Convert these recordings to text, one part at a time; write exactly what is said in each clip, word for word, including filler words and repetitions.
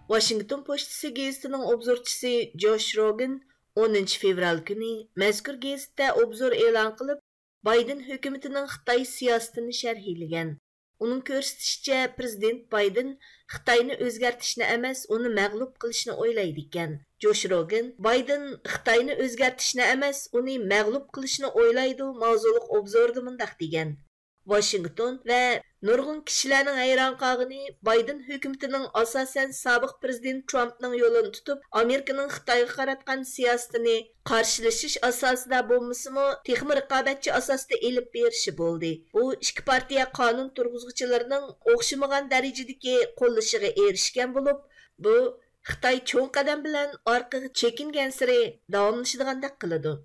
ۋاشىنگتون پوچتىسى گېزىتىنىڭ ئوبزورچىسى جوش روگېن ئونىنچى فېۋرال كۈنى مەزكۇر گېزىتتە ئوبزور ئېلان قىلىپ، بايدېن ھۆكۈمىتىنىڭ خىتاي سىياسىتىنى شەرھلىگەن. ئۇنىڭ كۆرسىتىشىچە، پىرېزىدېنت بايدېن خىتاينى ئۆزگەرتىشنى ئەمەس، ئۇنى مەغلۇپ قىلىشنى ئويلايدىكەن. جوش روگېن، بايدېن خىتاينى ئۆزگەرتىشنى ئەمەس، ئۇنى مەغلۇپ قىلىشنى ئويلايدۇ ماۋزۇلۇق ئوبزورىدا مۇنداق دېگەن: ۋاشىنگتون ۋە نۇرغۇن كىشىلەرنىڭ ھەيران قالغىنى بايدېن ھۆكۈمىتىنىڭ ئاساسەن سابىق پىرېزىدېنت ترامپنىڭ يولىنى تۇتۇپ، ئامېرىكىنىڭ خىتايغا قاراتقان سىياسىتىنى قارشىلىشىش ئاساسىدا بولمىسىمۇ، تېخىمۇ رىقابەتچى ئاساستا ئېلىپ بېرىشى بولدى. بۇ ئىككى پارتىيە قانۇن تۇرغۇزغۇچىلىرىنىڭ ئوخشىمىغان دەرىجىدىكى قوللىشىغا ئېرىشكەن بولۇپ، بۇ خىتاي چوڭ قەدەم بىلەن ئارقىغا چېكىنگەنسېرى داۋاملىشىدىغاندەك قىلىدۇ.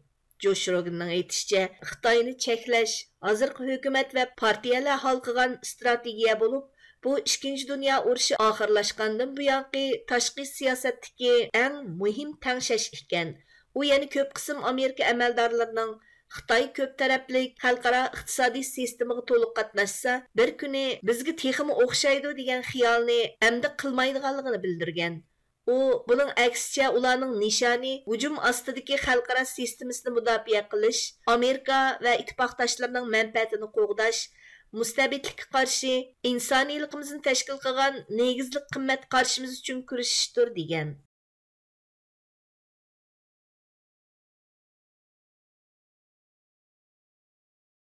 جوش روگېننىڭ ئېيتىشىچە، خىتاينى چەكلەش ھازىرقى ھۆكۈمەت ۋە پارتىيەلەر ھالقىغان ئىستراتېگىيە بولۇپ، بۇ ئىككىنچى دۇنيا ئۇرۇشى ئاخىرلاشقاندىن بۇيانقى تاشقى سىياسەتتىكى ئەڭ مۇھىم تەڭشەش ئىكەن. ئۇ يەنە كۆپ قىسىم ئامېرىكا ئەمەلدارلىرىنىڭ خىتاي كۆپ تەرەپلىك خەلقئارا ئىقتىسادىي سىستېمىغا تولۇق قاتناشسا، بىر كۈنى بىزگە تېخىمۇ ئوخشايدۇ دېگەن خىيالنى ئەمدى قىلمايدىغانلىقىنى بىلدۈرگەن. ئۇ بۇنىڭ ئەكسىچە ئۇلارنىڭ نىشانى ھۇجۇم ئاستىدىكى خەلقئارا سىستېمىسىنى مۇداپىئە قىلىش، ئامېرىكا ۋە ئىتتىپاقداشلىرىنىڭ مەنپەئەتىنى قوغداش، مۇستەبىتلىككە قارشى، ئىنسانىيلىقىمىزنى تەشكىل قىلغان نېگىزلىك قىممەت قارىشىمىز ئۈچۈن كۈرىشىشتۇر، دېگەن.